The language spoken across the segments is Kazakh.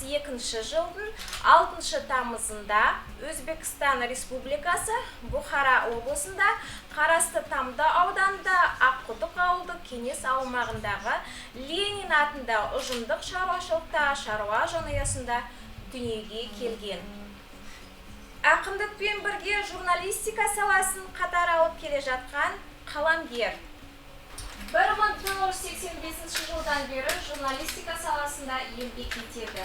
1972 жылдың 6 тамызында Өзбекстан Республикасы Бұхара облысында қарасты Тамды ауданында Аққұдық ауылдық кеңес аумағындағы Ленин атындағы ұжымдық шаруашылықта шаруа жанұясында дүниеге келген. Ақындықпен бірге журналистика саласын қатар алып келе жатқан қаламгер. 1985 жылдан бері журналистика саласында еңбек етеді.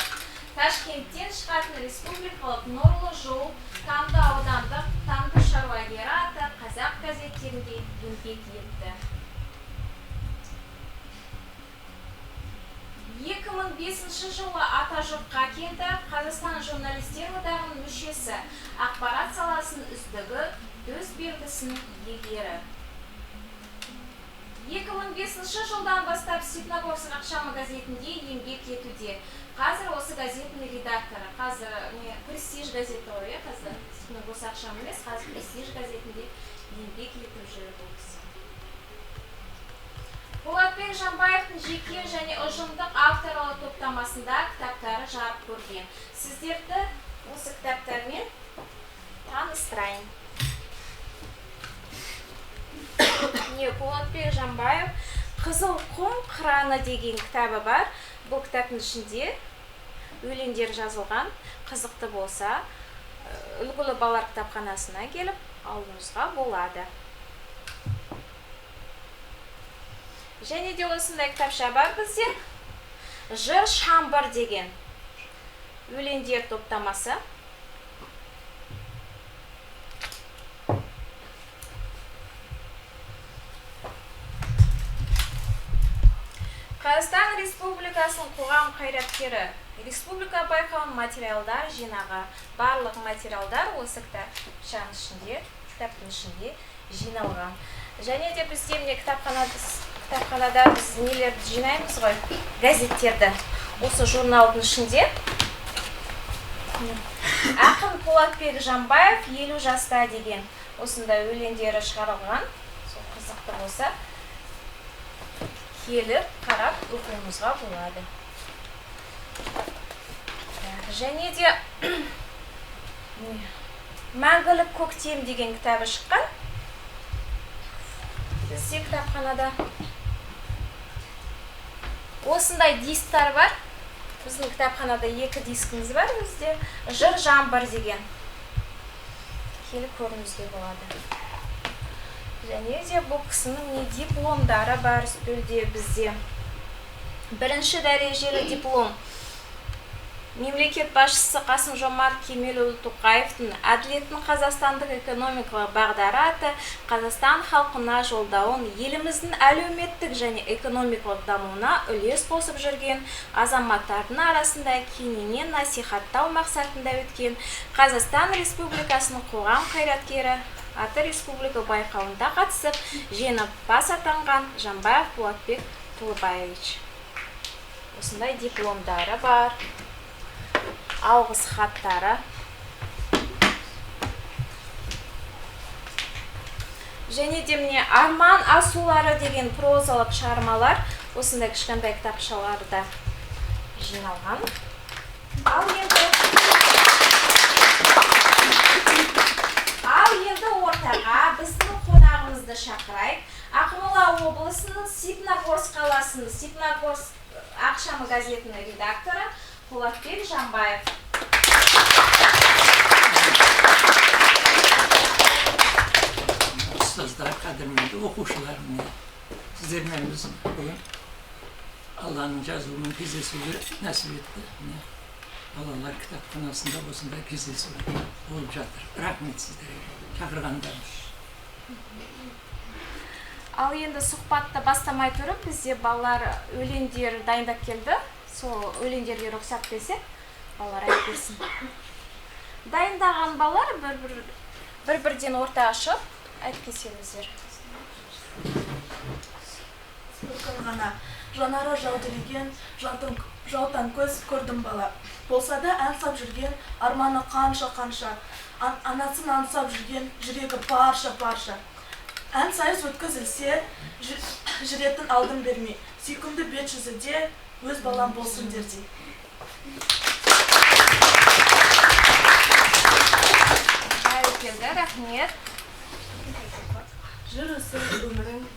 Ташкенттен шығатын республикалық Нұрлы жол, Тамды аудандық, Тамды шаруагері атты қазақ газеттерінде еңбек етті. 2005 жылы Атажұртқа келді. Қазақстан журналистер одағының мүшесі, ақпарат саласының үздігі, төс белгісінің иегері. 2005 жылдан бастап Степногорск ақшамы газетінде еңбек етуде. Қазір осы газеттің редакторы. Қазір не, Престиж газеті ғой, иә, қазір Степногорск ақшамы емес, қазір Престиж газетінде еңбек етіп жүр бұл кісі. Болатбек Жамбаевтың жеке және ұжымдық авторлы топтамасында кітаптары жарық көрген. Сіздерді осы кітаптармен таныстырайын. Міне, Болатбек Жамбаев Қызыл құм қыраны деген кітабы бар. Бұл кітаптың ішінде өлеңдер жазылған. Қызықты болса, үлгілі балалар кітапханасына келіп алуыңызға болады. Және де осындай кітапша бар бізде. Жыр шамбыр деген өлеңдер топтамасы. Қазақстан Республикасының қоғам қайраткері, республика байқауының материалдар жинағы. Барлық материалдар осы кітапшаның ішінде, кітаптың ішінде жиналған. Және де бізде міне кітапханада біз нелерді жинаймыз ғой, газеттерді. Осы журналдың ішінде ақын Болатбек Жамбаев 50 жаста деген осындай өлеңдері шығарылған. Сол қызықты болса келіп қарап оқуыңызға болады. Және де Мәңгілік көктем деген кітабы шыққан бізде кітапханада. Осындай дисктар бар. Біздің кітапханада 2 дискіміз бар бізде. Жыр жаңбыр деген. Келіп көруіңізге болады. Және де бұл кісінің не дипломдары бар үстелде бізде. Бірінші дәрежелі диплом. Мемлекет басшысы Қасым-Жомарт Кемелұлы Тоқаевтың әділеттің қазақстандық экономикалық бағдары атты Қазақстан халқына жолдауын еліміздің әлеуметтік және экономикалық дамуына үлес қосып жүрген азаматтардың арасында кеңінен насихаттау мақсатында өткен Қазақстан Республикасының қоғам қайраткері атты республика байқауында қатысып жеңімпаз атанған Жамбаев Болатбек Толыбаевич. Осындай дипломдары бар, алғыс хаттары. Және де міне Арман асулары деген прозалық шығармалар осындай кішкентай кітапшаларда жиналған. Ал енді ортаға біздің қонағымызды шақырайық. Ақмола облысының Степногорск қаласының Степногорск ақшамы газетінің редакторы Болатбек Жамбаев. Ұстаздар, қадірменді оқушылар, міне сіздермен біз бүгін Алланың жазуымен кездесуге нәсіп етті. Міне балалар кітапханасында осындай кездесу болып жатыр. Рахмет сіздерге шақырғандарыңыз. Ал енді сұхбатты бастамай тұрып бізде балалар өлеңдер дайындап келді. Сол өлеңдерге рұқсат берсек, балалар айтып берсін. Дайындаған балалар бір-бірден ортаға шығып айтып кетсеңіздер. Бір күн ғана жанары жаудыреген, жаутаң көз көрдім бала. Болса да ән сап жүрген, арманы қанша-қанша, анасын аңсап жүрген, жүрегі парша-парша. Ән сайыс өткізілсе, жүретін алдын бермей, сүйкімді бет жүзі де өз балам болсын дердей. Жақсы, рахмет. Жыр осы өмірің,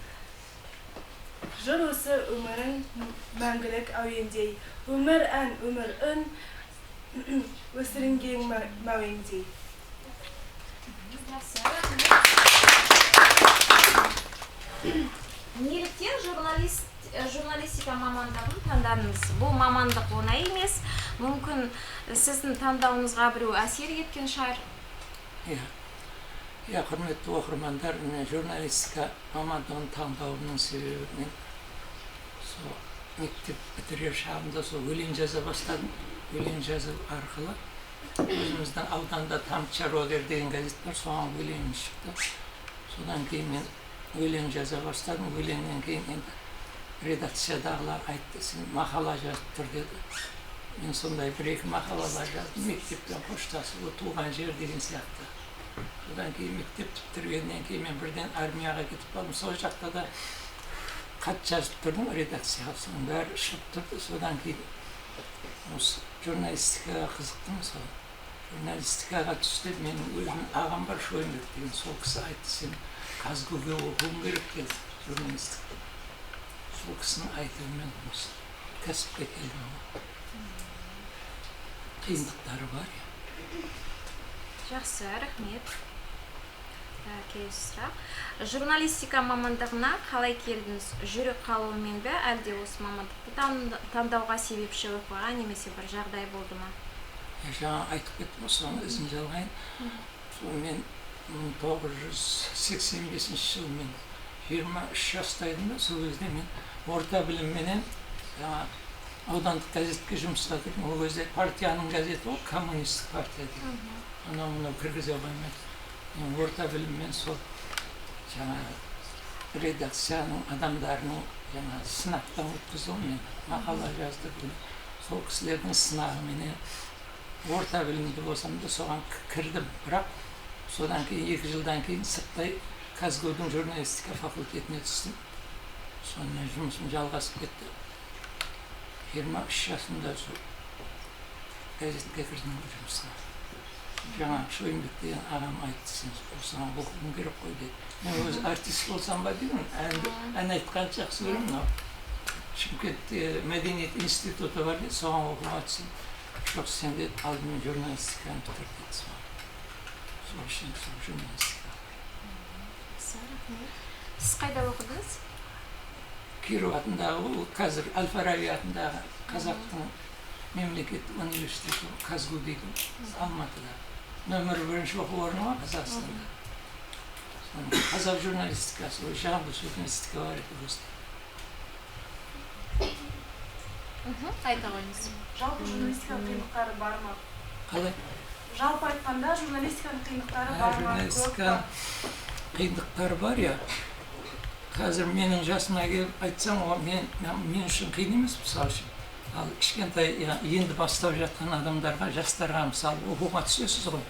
жыр осы өмірің мәңгілік әуендей. Өмір ән, өмір үн, өсірінген мәуендей. Жақсы, рахмет. Неліктен журналистика мамандығын таңдадыңыз? Бұл мамандық оңай емес. Мүмкін, сіздің таңдауыңызға біреу әсер еткен шығар. Иә, құрметті оқырмандар, міне, журналистика мамандығын таңдауымның себебі, мен сол мектеп бітірер шағымда сол өлең жаза бастадым. Өлең жазу арқылы өзіміздің ауданда «Тамшы шаруагер» деген газет бар, соған өлеңім шықты. Содан кейін мен өлең жаза бастадым. Өлеңнен кейін енді редакциядағылар айтты: «Сен мақала жазып тұр», – деді. Мен сондай бір екі мақалалар жаздым, мектеппен қоштасу, туған жер деген сияқты. Содан кейін мектеп бітіргеннен кейін мен бірден армияға кетіп қалдым. Сол жақта да хат жазып тұрдым редакцияға, соның бәрі шығып тұрды. Содан кейін осы журналистикаға қызықтым. Сол журналистикаға түс деп менің өзімнің ағам бар, Шойынбек деген, сол кісі айтты: «Сен КазГУге оқуың керек», – деді, журналистика. Сол кісінің айтуымен осы кәсіпке келдім ғой. Қиындықтары бар, иә. Жақсы, рахмет. Келесі сұрақ: журналистика мамандығына қалай келдіңіз? Жүрек қалауымен бе, әлде осы мамандықты таңдауға себепші оқиға немесе бір жағдай болды ма? Иә, жаңа айтып кеттім ғой, соның ізін жалғайын. Сол мен 1985 жылы мен 23 жаста едім да, сол кезде мен орта білімменен жаңа аудандық газетке жұмысқа кірдім. Ол кезде партияның газеті ғой, «Коммунистік партия» деген, анау мынау кіргізе қоймайды. Мен орта біліммен сол жаңағы редакцияның адамдарының жаңағы сынақтан өткізді ғой мені, мақала жаздырды. Сол кісілердің сынағыменен орта білімді болсам да, соған кірдім. Бірақ содан кейін 2 жылдан кейін сырттай КазГУдың журналистика факультетіне түстім. Сонымен жұмысым жалғасып кетті. 23 жасымда сол газетке кірдім ғой жұмысқа. Жаңа Шойынбек деген ағам айтты: «Сен осыған оқуың керек қой», – деді. Мен өзі артист болсам ба деймін, ән айтқанды жақсы көремін. Мынау Шымкентте мәдениет институты бар деді, соған оқуға түстім. «Жоқ, сен, – деді, – алдымен журналистиканы бітір», – деді. Сол үшін сол журналистика. Жақсы, рахмет. Сіз қайда оқыдыңыз? Киров атындағы, ол қазір әл Фараби атындағы Қазақтың мемлекеттік университеті, КазГУ дейді, Алматыда нөмірі бірінші оқу орны ғой Қазақстанда. Соның қазақ журналистикасы, ой, жалпы журналистика бар еді осы. Айта қойыңыз. Жалпы журналистиканың қиындықтары бар ма? Қалай? Жалпы айтқанда, журналистиканың қиындықтары бар ма, көп Журналистика па? қиындықтары бар, иә. Қазір менің жасыма келіп айтсам, ол мен үшін қиын емес, мысалы үшін. Ал кішкентай, иә, енді бастап жатқан адамдарға, жастарға, мысалы, оқуға түсесіз ғой,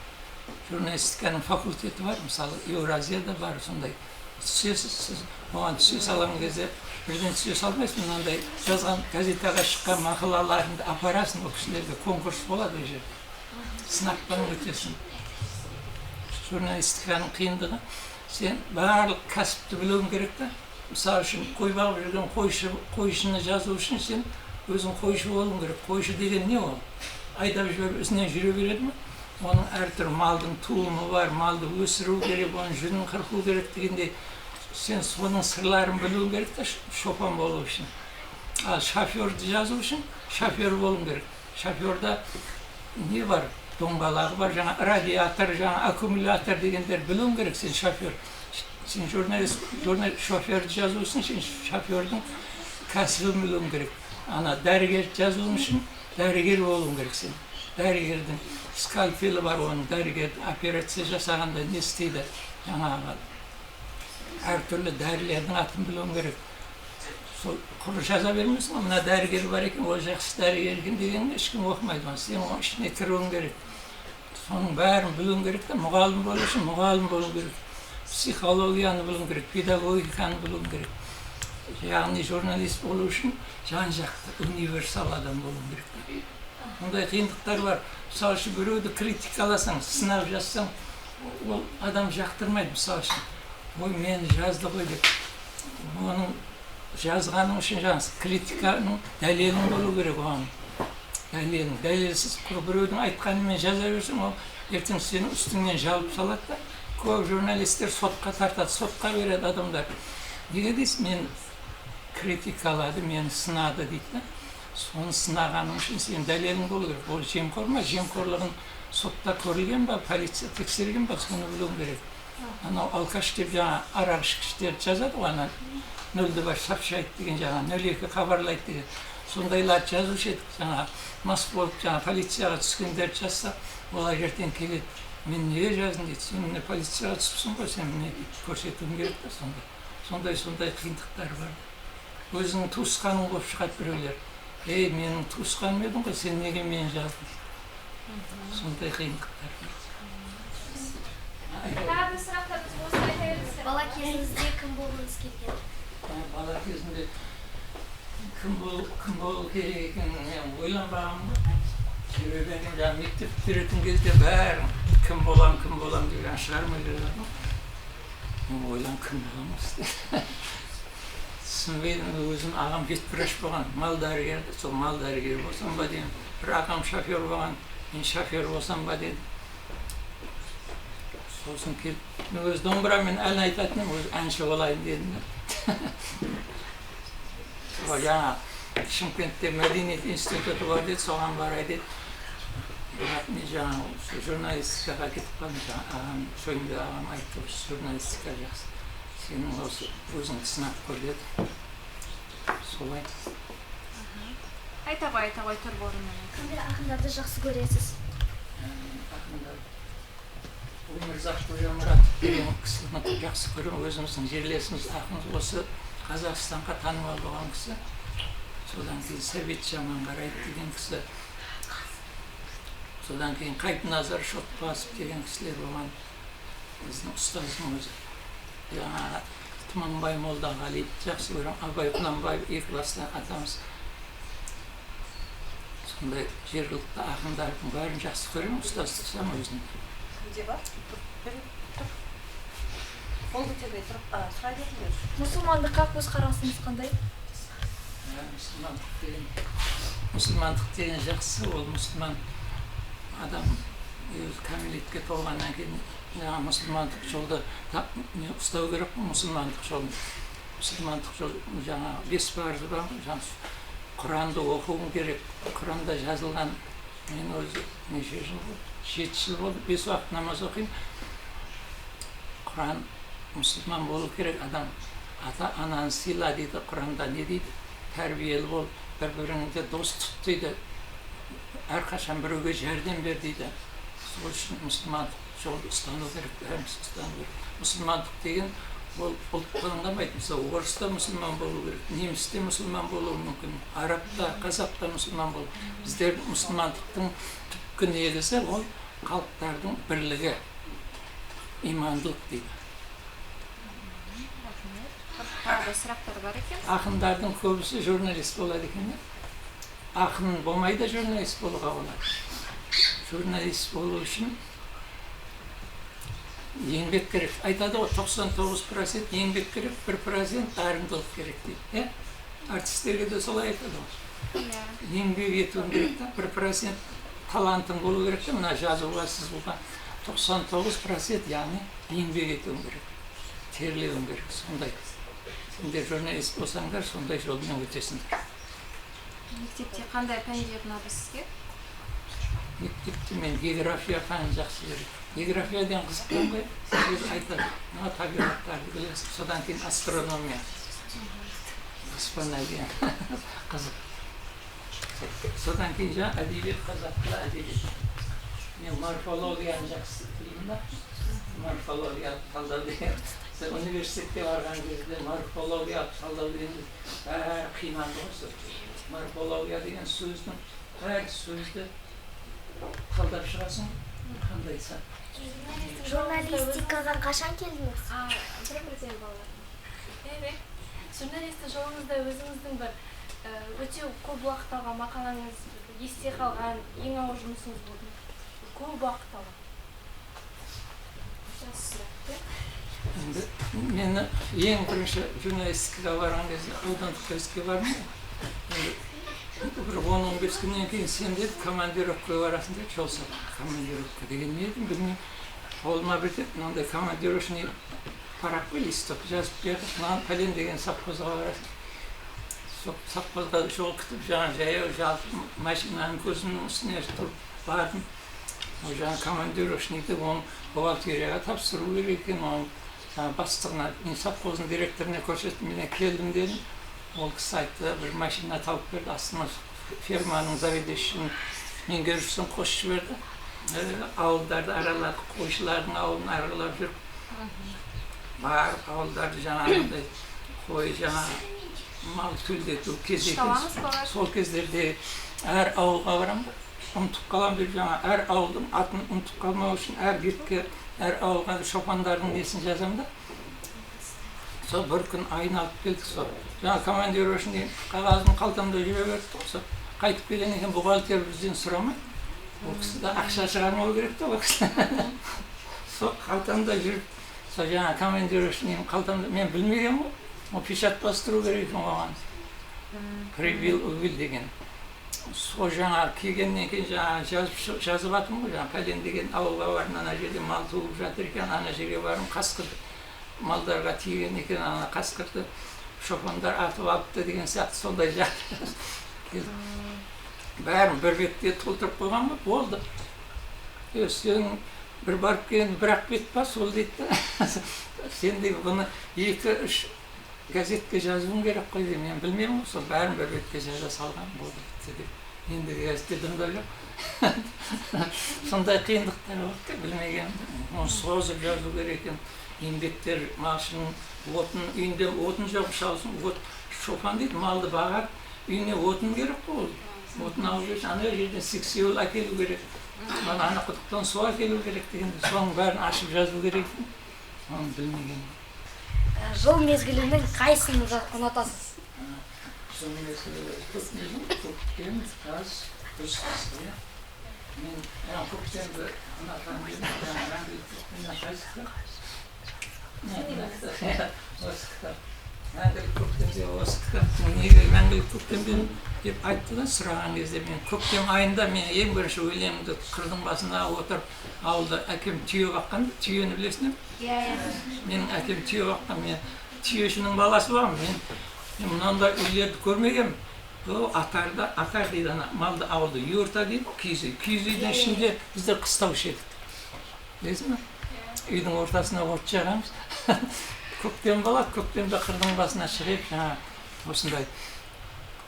журналистиканың факультеті бар, мысалы, Еуразияда бар, сондай түсесіз. Сіз оған түсе салған кезде бірден түсе салмайсың. Мынандай жазған, газетаға шыққан мақалаларыңды апарасың ол кісілерге, конкурс болады, ол жерде сынақтан өтесің. Журналистиканың қиындығы, сен барлық кәсіпті білуің керек та. Мысалы үшін, қой бағып жүрген қойшы, қойшыны жазу үшін сен өзің қойшы болуың керек. Қойшы деген не? Ол айдап жіберіп, ізінен жүре береді ме? Оның әртүрлі малдың туымы бар, малды өсіру керек, оның жүнін қырқу керек дегендей, сен соның сырларын білуің керек та шопан болу үшін. Ал шоферді жазу үшін шофер болуың керек. Шоферда не бар? Доңғалағы бар, жаңа радиатор, жаңа аккумулятор дегендер білуің керек сен шофер. Сен журналист, шоферді жазу үшін сен шофердің кәсібін білуің керек. Ана дәрігерді жазуың үшін дәрігер болуың керек сен. Дәрігердің скальпелі бар, оның дәрігер операция жасағанда не істейді, жаңағы әртүрлі дәрілердің атын білуің керек. Сол құр жаза бермейсің ғой, мына дәрігер бар екен, ол жақсы дәрігер екен дегенге ешкім оқымайды оны. Сен оның ішіне кіруің керек, соның бәрін білуің керек та. Мұғалім болу үшін мұғалім болу керек, психологияны білуің керек, педагогиканы білуің керек. Яғни журналист болу үшін жан жақты универсал адам болуың керек та. Мұндай қиындықтар бар. Мысалы үшін, біреуді критикаласаң, сынап жазсаң. Ол адам жақтырмайды, мысалы үшін, ой, мені жазды ғой деп. Оның жазғаның үшін жаңағы критиканың дәлелің болу керек оған. Дәлелің, дәлелсіз құр біреудің айтқанымен жаза берсең, ол ертең сенің үстіңнен жабып салады да, көп журналистер сотқа тартады, сотқа береді адамдар. Неге дейсіз, мен критикалады, мені сынады дейді да. Соны сынағаның үшін сенің дәлелің болу керек. Ол жемқор ма, жемқорлығын сотта көрілген ба, полиция тексерген ба, соны білуің керек. Анау алкаш деп жаңа арақ ішкіштерді жазады ғой, ана 02 сообщает деген, жаңа 02 хабарлайды деген. Сондайларды жазушы едік, жаңа мас болып жаңа полицияға түскендерді жазса, олар ертең келеді. Мен неге жаздым дейді, сен міне полицияға түсіпсің ғой, сен міне дейді, көрсетуің керек та сондай. Сондай қиындықтар бар. Өзіңнің туысқаның болып шығады біреулер. Ей, менің туысқаным едің ғой, сен неге мені жаздың? Сондай қиындықтар бар. Тағы да сұрақтарыңыз болса, айта беріңіздер. Бала кезіңізде кім болғыңыз келген? Бала кезімде кім болу керек екенін мен ойланбағанмын ғой. Себебі мен жаңағы мектеп бітіретін кезде бәрін кім болам, кім болам деп жаңағы шығармай жүретін ғой. Мен ойланып, кім боламын осы? Түсінбедім. Өзім ағам ветврач болған, мал дәрігері, сол мал дәрігері болсам ба дедім. Бір ағам шофер болған, мен шофер болсам ба дедім. Сосын келіп, мен өзі домбырамен ән айтатын едім, өзі әнші болайын дедім да. Сол жаңа Шымкентте мәдениет институты бар деді, соған барай деді. Бірақ мен жаңа осы журналистикаға кетіп қалдым. Жаңа ағам, Шойынбек ағам айтты, осы журналистика жақсы, сенің осы өзіңді сынап көр деді. Солай. Айта ғой, айта ғой, тұр орнынан. Қандай ақындарды жақсы көресіз? Ақындар. Өмірзақ Қожамұратов деген кісіні жақсы көремін, өзіміздің жерлесіміз, ақын, осы Қазақстанға танымал болған кісі. Содан кейін Сәбит Жаманғараев деген кісі. Содан кейін Қайыпназар Шотбасов деген кісілер болған, біздің ұстаздың өзі. Жаңағы Тұманбай Молдағалиевті жақсы көремін, Абай Құнанбаев екі класстан атамыз. Сондай жергілікті ақындардың бәрін жақсы көремін, ұстаз тұтсам өзім. Кімде бар? Бір тұр. Қол көтермей тұрып, сұрай беріңдер. Мұсылмандыққа көзқарасыңыз қандай? Мұсылмандық деген, мұсылмандық деген жақсы, ол мұсылман адам өзі кәмелетке толғаннан кейін жаңа мұсылмандық жолды ұстау керек қой, мұсылмандық жолын. Мұсылмандық жол жаңа 5 парызы бар ғой, жаңа Құранды оқуың керек. Құранда жазылған, мен өзі неше жыл болды, 7 жыл болды, 5 уақыт намаз оқимын. Құран, мұсылман болу керек адам. Ата ананы сыйла дейді Құранда, не дейді? Тәрбиелі бол, бір-біріңді дос тұт дейді. Әрқашан біреуге жәрдем бер дейді. Сол үшін мұсылмандық жолды ұстану керек, бәріміз ұстану керек. Мұсылмандық деген ол ұлт таңдамайды. Мысалы, орыс та мұсылман болу керек, неміс те мұсылман болуы мүмкін, араб та, қазақ та мұсылман болу. Біздер мұсылмандықтың түпкі негізі ол халықтардың бірлігі, имандылық дейді. Тағы да сұрақтар бар екен. Ақындардың көбісі журналист болады екен. Ақын болмай да журналист болуға болады. Журналист болу үшін еңбек керек. Айтады ғой, 99% еңбек керек, 1% дарындылық керек дейді. Иә? Артистерге де солай айтады ғой. Еңбек етуің керек та, 1% талантың болу керек та, мына жазуға, сызуға 99%, яғни еңбек етуің керек, терлеуің керек, сондай. Сендер журналист болсаңдар, сондай жолмен өтесіңдер. Мектепте қандай пәндер ұнады сізге? Мектепте мен география пәнін жақсы көремін. Географиядан қызықпын ғой, себебі айтады, мына табиғаттарды білесің. Содан кейін астрономия, аспан деген қызық. Содан кейін жаңа әдебиет, қазақ тілі, әдебиет. Мен морфологияны жақсы білемін да, морфологиялық талдау деген. Сен университетке барған кезде морфологиялық талдау деген бәрі қиналды ғой сол. Морфология деген сөздің әр сөзді талдап шығасың, қандай сан. Журналистикаға қашан келдіңіз? Бір-бірден балалар. Журналистік жолыңызда өзіңіздің бір өте көп уақыт алған мақалаңыз, есте қалған ең ауыр жұмысыңыз болды ма? Көп уақыт алған. Мені ең бірінші журналистикаға барған кезде аудандық газетке бардым. Бір 10-15 күннен кейін сен деді командировкаға барасың деді, жол сапар. Командировка деген не еді білмеймін. Қолыма бір мынандай командировочный парақ қой, листок жазып берді. Мынаны пәлен деген совхозға барасың. Сол совхозға жол күтіп, жаңа жаяу жалпы машинаның көзінің үстіне тұрып бардым. Ол жаңа командировочныйды оны бухгалтерияға тапсыру керек екен, оны жаңа бастығына, совхоздың директорына көрсеттім, мен келдім дедім. Ол кісі айтты, бір машина тауып берді, астына ферманың заведующийін меңгерушісін қосып жіберді. Ауылдарды араладық, қойшылардың ауылын аралап жүріп, барып ауылдарды жаңағындай қой, жаңа мал төлдету кез екен. Сол кездерде әр ауылға барамын, ұмытып қаламын деп, жаңа әр ауылдың атын ұмытып қалмау үшін әр бетке, әр ауылға шопандардың несін жазамын да. Сол бір күн айналып келдік сол. Жаңа командировочный қағазым қалтамда жүре берді. Сол қайтып келгеннен кейін бухгалтер бізден сұрамайды. Ол кісі де ақша шығармау керек та ол кісі. Сол қалтамда жүріп, сол жаңа командировочный қалтамда мен білмегенмін ғой. Ол печать бастыру керек екен оған. Прибил, убил деген. Сол жаңа келгеннен кейін жаңа жазып атым ғой, жаңа пәлен деген ауылға бардым, ана жерде мал туып жатыр екен, ана жерге бардым, қасқыр малдарға тиген екен, ана қасқырды шопандар атып алыпты деген сияқты сондай келдім. Бәрін бір бетке толтырып қойған ба, болды. Сен бір барып келген бір-ақ бет па, сол дейді да. Сен де бұны 2-3 газетке жазуың керек қой деп, мен білмеймін ғой, сол бәрін бір бетке жаза салған болды бітті деп. Енді газетте дым да жоқ. Сондай қиындықтар болды, білмеген. Оны созып жазу керек екен. Еңбектер, малшының отын, үйінде отын жоқ, шалсын, от, шопан дейді, малды бағады, үйіне отын керек қой ол. Отын алу керек, ана жерден сексеуіл әкелу керек, ана құдықтан су әкелу керек дегенде, соның бәрін ашып жазу керек екен. Оны білмеген. Жыл мезгілінің қайсысын ұнатасыз? Жыл мезгілі көктем, жаз, күз, қыс. Мен көктемді ұнатамын дедім, қайсы кітап? Осы кітап. Мәңгілік көктемде осы кітаптың неге мәңгілік көктемде деп айтты да сұраған кезде мен көктем айында мен ең бірінші өлеңімді қырдың басына отырып ауылда әкем түйе баққан, түйені білесің бе? Иә, иә. Менің әкем түйе баққан, мен түйешінің баласы боламын. Мен мынандай үйлерді көрмегенмін. Ол атарда, атар дейді ана малды ауылды, юрта дейді, киіз үй. Киіз үйдің ішінде біздер қыстаушы едік. Білесің бе? Үйдің ортасына от жағамыз. Көктем болады, көктемде қырдың басына шығып, жаңа осындай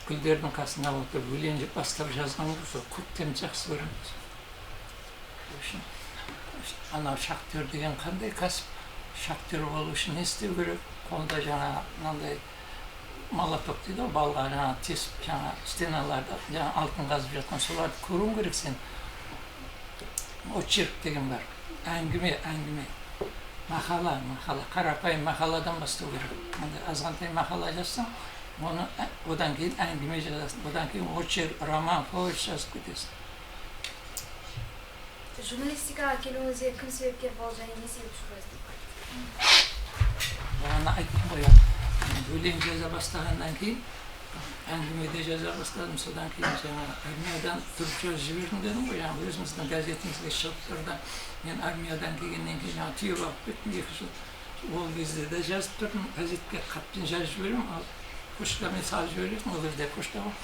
гүлдердің қасына отырып өлең бастап жазған ғой, сол көктемді жақсы көремін. Анау шахтер деген қандай кәсіп? Шахтер болу үшін не істеу керек? Қолда жаңа мынандай молоток дейді ғой, балға жаңа тесіп, жаңа стеналарды, жаңа алтын қазып жатқан соларды көруің керек сен. Очерк деген бар. Әңгіме, әңгіме. Мақала, мақала, қарапайым мақаладан бастау керек. Мындай азғантай мақала жазсаң, оны одан кейін әңгіме жазасың, одан кейін очерк, роман, повесть жазып кетесің. Журналистикаға келуіңізге кім себепкер болды және не себеп журналистика? Бағана айттым ғой, өлең жаза бастағаннан кейін әңгіме де жаза бастадым, содан кейін жаңа армиядан тұрып жазып жібердім дедім ғой, жаңа өзіміздің газетімізге шығып тұрды. Мен армиядан келгеннен кейін жаңа түйе бағып кеттім 2 жыл. Ол кезде де жазып тұрдым, газетке хатпен жазып жіберемін, ал почтамен салып жібересің, ол кезде почта ғой.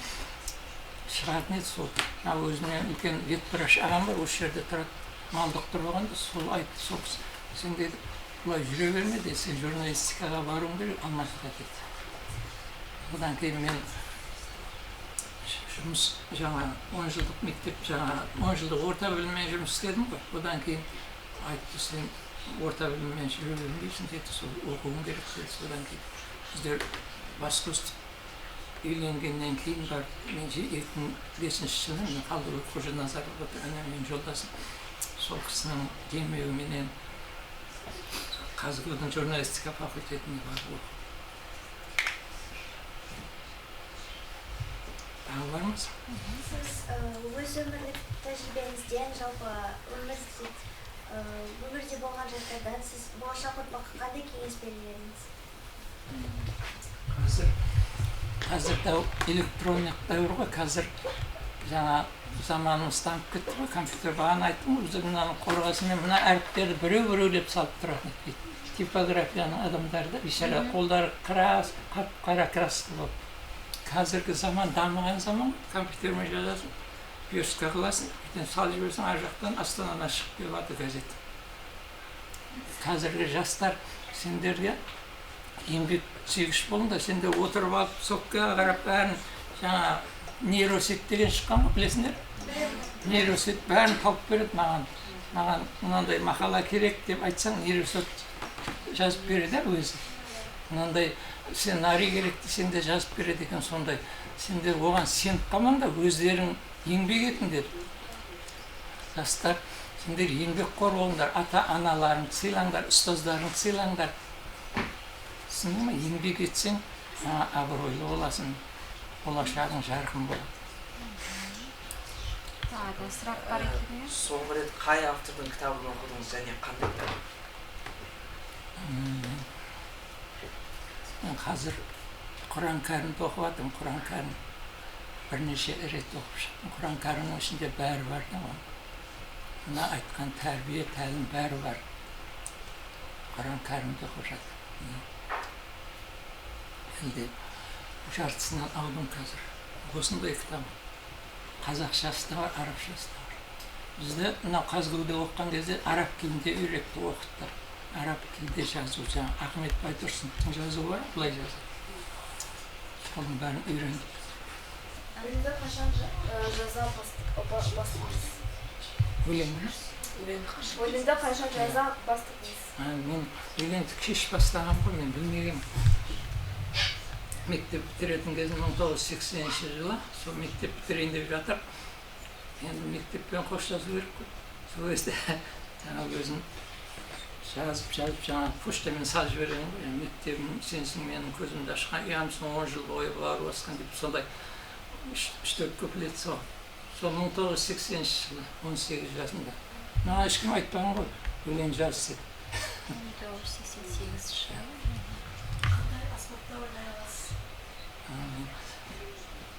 Шығатын еді сол. Жаңа өзімнен үлкен ветврач ағам бар, осы жерде тұрады, мал доктор болғанда сол айтты, сол кісі, сен деді, бұлай жүре берме деді, сен журналистикаға баруың керек, Алматыға деді. Одан кейін мен жұмыс жаңа 10 жылдық мектеп, жаңа 10 жылдық орта біліммен жұмыс істедім ғой. Одан кейін айтты, сен орта біліммен жүре бермейсің деді, сол оқуың керек деді. Содан кейін біздер бас қостық. Үйленгеннен кейін барып, мен 2005 жылы мен Қалдыбек Қожаназаров отыр, ана менің жолдасым, сол кісінің демеуіменен ҚазГУ-дың журналистика факультетіне барып оқыдым. Тағы бар ма? Сіз өз өмірлік тәжірибеңізден, жалпы өмірде Өміріңізде болған жайттардан сіз болашақ ұрпаққа қандай кеңес берер едіңіз? Қазір электрондық дәуір ғой, қазір жаңа заманымыз дамып кетті ғой, компьютер бағана айттым ғой, бізде мынаның қорғасымен мына әріптерді біреу-біреулеп салып тұратын еді. Типографияның адамдары да бейшара қолдары қап-қара краска болып. Қазіргі заман дамыған заман, компьютермен жазасың, верстка қыласың, ертең салып жіберсең, ар жақтан Астанадан шығып келіп жатыр газет. Қазіргі жастар, сендерге еңбек сүйгіш болыңдар, сендер отырып алып сопкаға қарап бәрін жаңа нейросеть деген шыққан ғой, білесіңдер? Нейросеть бәрін тауып береді маған. Маған мынандай мақала керек деп айтсаң, нейросеть жазып береді өзі. Мынандай сценарий керек десең де жазып береді екен сондай. Сендер оған сеніп қалмаңдар, өздерің еңбек етіңдер. Жастар, сендер еңбекқор болыңдар, ата-аналарыңды сыйлаңдар, ұстаздарыңды сыйлаңдар. Түсіндің ме? Еңбек етсең, абыройлы боласың, болашағың жарқын болады. Тағы да сұрақ бар екен, иә? Соңғы рет қай автордың кітабын оқыдыңыз және қандай кітап? Мен қазір Құран Кәрімді оқып жатырмын. Құран Кәрім бірнеше рет оқып шықтым. Құран Кәрімнің ішінде бәрі бар да ғой. Мына айтқан тәрбие, тәлім бәрі бар. Құран Кәрімді оқып жатырмын. Енді жартысынан алдым қазір. Осындай кітап. Қазақшасы да бар, арабшасы да бар. Бізді мына ҚазГУ-да оқыған кезде араб тілінде үйретті, оқытты. Араб тілінде жазу, жаңа Ахмет Байтұрсыновтың жазуы бар, былай жазады. Соның бәрін үйрендік. Өлеңді қашан жаза бастадыңыз? Өлеңді? Өлеңді қашан жаза бастадыңыз? Мен өлеңді кеш бастағанмын ғой, мен білмегенмін. Мектеп бітіретін кезім 1980 жылы, сол мектеп бітірейін деп жатыр. Енді мектеппен қоштасу керек қой. Сол кезде жаңа өзім жазып, жазып, жаңа почтамен салып жіберген ғой. Енді мектебім сенсің менің көзімді ашқан, ұямсың 10 жыл бойы бауыр басқан деп сондай үш-төрт куплет сол. Сол 1980 жылы, 18 жасымда. Маған ешкім айтпаған ғой, өлең жаз деп. 1988 жылы. Қандай аспапта ойнай аласыз?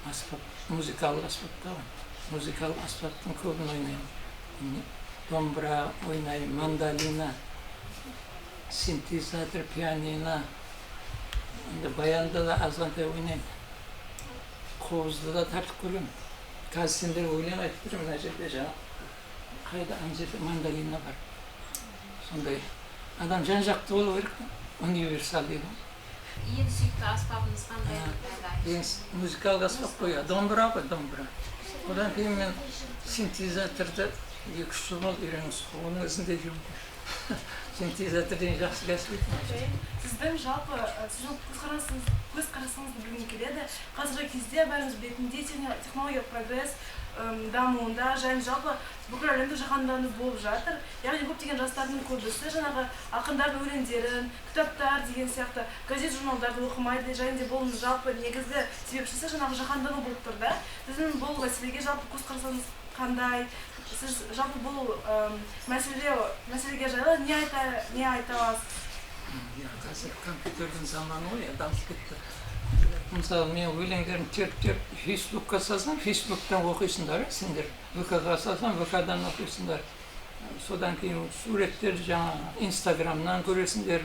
Аспап, музыкалық аспапта ғой. Музыкалық аспаптың көбін ойнаймын. Домбыра ойнаймын, мандолина, синтезатор, пианино. Енді баянда да азғантай ойнаймын. Қобызды да тартып көремін. Қазір сендер өлең айтып тұрмын, мына жерде жаңа қайда ана жерде мандолина бар. Сондай адам жан-жақты болу керек та, универсал дейді ғой. Ең сүйікті аспабыңыз қандай? Ең музыкалық аспап қой, домбыра ғой, домбыра. Одан кейін мен синтезаторды 2-3 жыл болды үйреніп, оның ізінде жүрмін. Синтезатор деген жақсы кәсіп екен. Сіздің жалпы, сіздің көзқарасыңызды білгім келеді. Қазіргі кезде бәріміз білетіндей технологиялық прогресс дамуында және жалпы бүкіл әлемде жаһандану болып жатыр. Яғни көптеген жастардың көбісі жаңағы ақындардың өлеңдерін, кітаптар деген сияқты газет журналдарды оқымайды және де бұл жалпы негізгі себепшісі жаңағы жаһандану болып тұр да. Сіздің бұл мәселеге жалпы көзқарасыңыз қандай? Сіз жалпы бұл мәселеге жайлы не айта аласыз? Қазір компьютердің заманы ғой, дамып кетті. Мысалы, мен өлеңдерімді теріп-теріп Фейсбукқа салсам, Фейсбуктан оқисыңдар, сендер. ВК-ға салсам, ВК-дан оқисыңдар. Содан кейін суреттерді жаңа Инстаграмнан көресіңдер.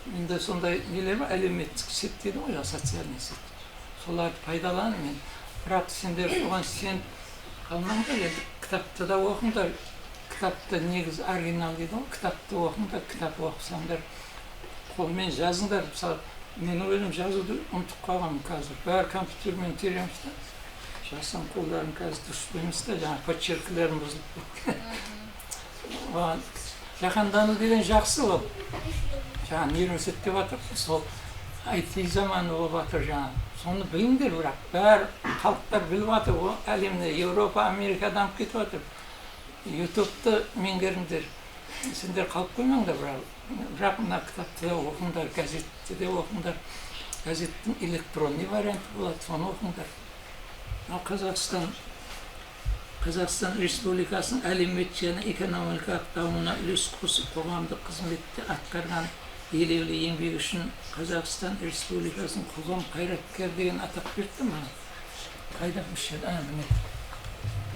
Менде сондай нелер бар, әлеуметтік сеть дейді ғой, жаңа социальный сеть. Соларды пайдаланып мен. Бірақ сендер оған сеніп қалмаңдар, енді кітапты да оқыңдар. Кітапты негізі оригинал дейді ғой, кітапты оқыңдар, кітап оқысаңдар, қолмен жазыңдар. Мысалы, мен өзім жазуды ұмытып қалғанмын қазір. Бәрі компьютермен тереміз да. Жазсам қолдарым қазір дұрыс емес та, жаңа подчеркілерім бұзылып кеткен. Оған жаһандану деген жақсы ол. Жаңа нейросеть деп жатыр, сол IT заманы болып жатыр жаңа. Соны біліңдер бірақ, бәрі халықтар біліп жатыр, ол әлемде Еуропа, Америка дамып кетіп жатыр. Ютубты меңгеріңдер, сендер қалып қоймаңдар бірақ. Бірақ мына кітапты да оқыңдар, газетті де оқыңдар. Газеттің электронный варианты болады, соны оқыңдар. Ал Қазақстан Қазақстан Республикасының әлеуметтік және экономикалық дамуына үлес қосып, қоғамдық қызметте атқарған елеулі еңбегі үшін Қазақстан Республикасының қоғам қайраткері деген атақ берді маған. Қайда осы жерде? А, міне.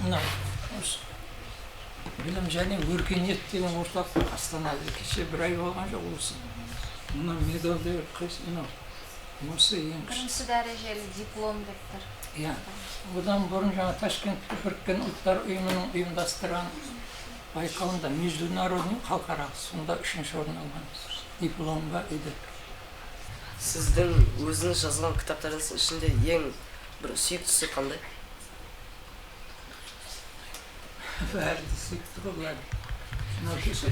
Мынау осы Білім және өркениет деген орталық Астанада, кеше бір ай болған жоқ осы. Мына медальдер қайсы, мынау осы ең күшті. Бірінші дәрежелі диплом деп тұр. Иә, одан бұрын жаңа Ташкентте Біріккен Ұлттар Ұйымының ұйымдастырған байқауында, международный, халықаралық, сонда үшінші орын алғанбыз. Диплом бар үйде тұр. Сіздің өзіңіз жазған кітаптарыңыздың ішінде ең бір сүйіктісі қандай? Бәрі де сүйікті ғой бұлар. Мынау кеше,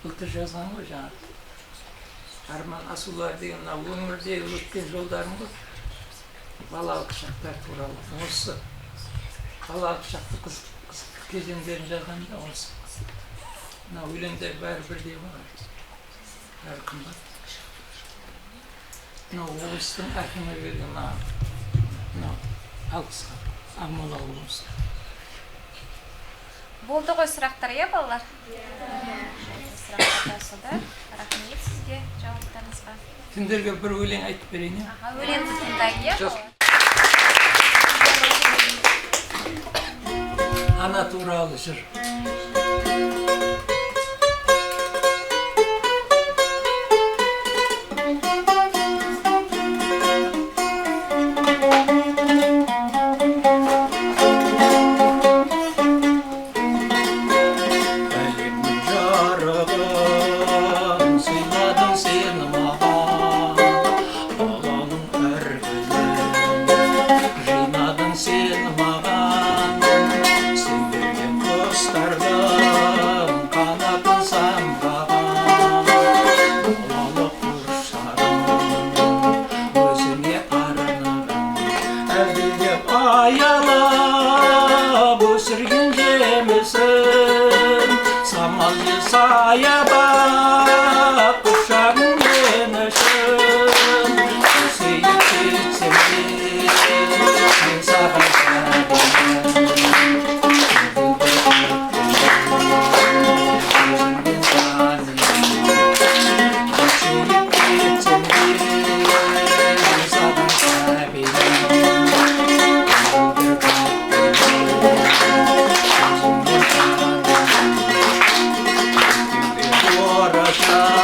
былтыр жазған ғой жаңағы «Арман асулар» деген, мына өмірде өткен жолдарым ғой, балалық шақтар туралы. Осы балалық шақты, қызықты кезеңдерін жазған да осы. Мына өлеңдер бәрі бірдей ғой, бәрі қымбат. Мынау облыстың әкімі берген маған мынау алғыс хат, Ақмола облысы. Болды ғой сұрақтар, иә, балалар? Сұрақтар таусылды. Рахмет сізге жауаптарыңызға. Сендерге бір өлең айтып берейін, иә? Аха, өлеңді тыңдайық, иә, Жоқ. балалар? Ана туралы жыр. Әлемнің жарығын сыйладың сен маған, даланың әр гүлін жинадың сен маған, сен берген құстардың қанатын самғаған, балалық құштарым өзіңе арнаған, әлдилеп, аялап өсірген жемісім, самал жел саяда құшағың мен үшін. Сүйіп кетсем де мен саған сәбимін, өзіңнен танимын. Сүйіп кетсем де мен саған сәбимін, өзіңнен танимын. Орашам.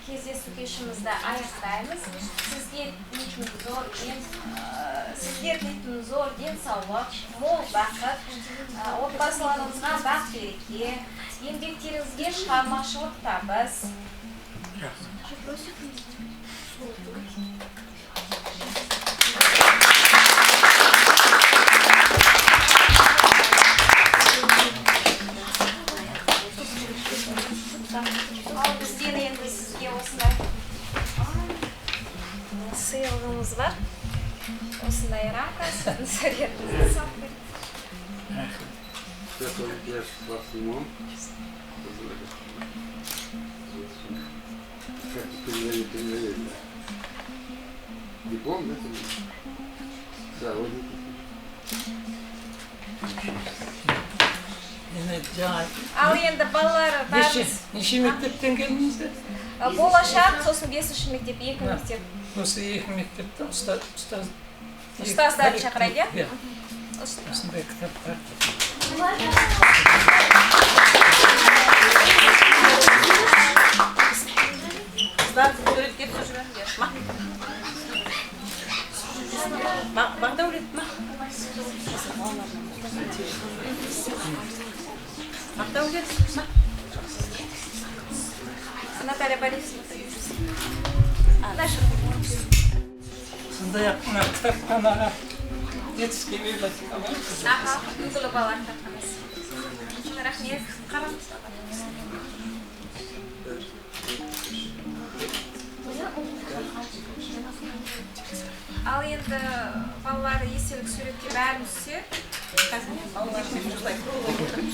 Кездесу кешімізді аяқтаймыз. Сізге тілейтін зор ден сізге тілейтін зор денсаулық, мол бақыт, отбасыларыңызға бақ береке, еңбектеріңізге шығармашылық табыс. Рахмет. Ал бізден енді сізге осындай сыйлығымыз бар. Осындай рамка, сіздің суретіңізді салып бердік. Рахмет. Это Слав Симон. Как передали, передали. Диплом, да? Да, вот. Енді жаңа Ал енді, балалар, неше бәріміз неше мектептен келдіңіздер? Болашақ, сосын бесінші мектеп, екі мектеп. Осы екі мектептен ұстаз Ұстаздарды шақырайық, иә? Иә. Осындай кітаптар. Қыздар, суретке түсіп жіберіңдер. Ма. Бағдәулет, ма. Бағдәулет, ма. Наталья Борисовна. Наша. Сондай ақ мына кітапханаға, детский библиотека бар. Аха, үлгілі балалар кітапханасы. Рахмет. Қараңыз. Ал енді, балалар, естелік суретке бәріміз түссе. Қазір балалар осылай круглый отырып.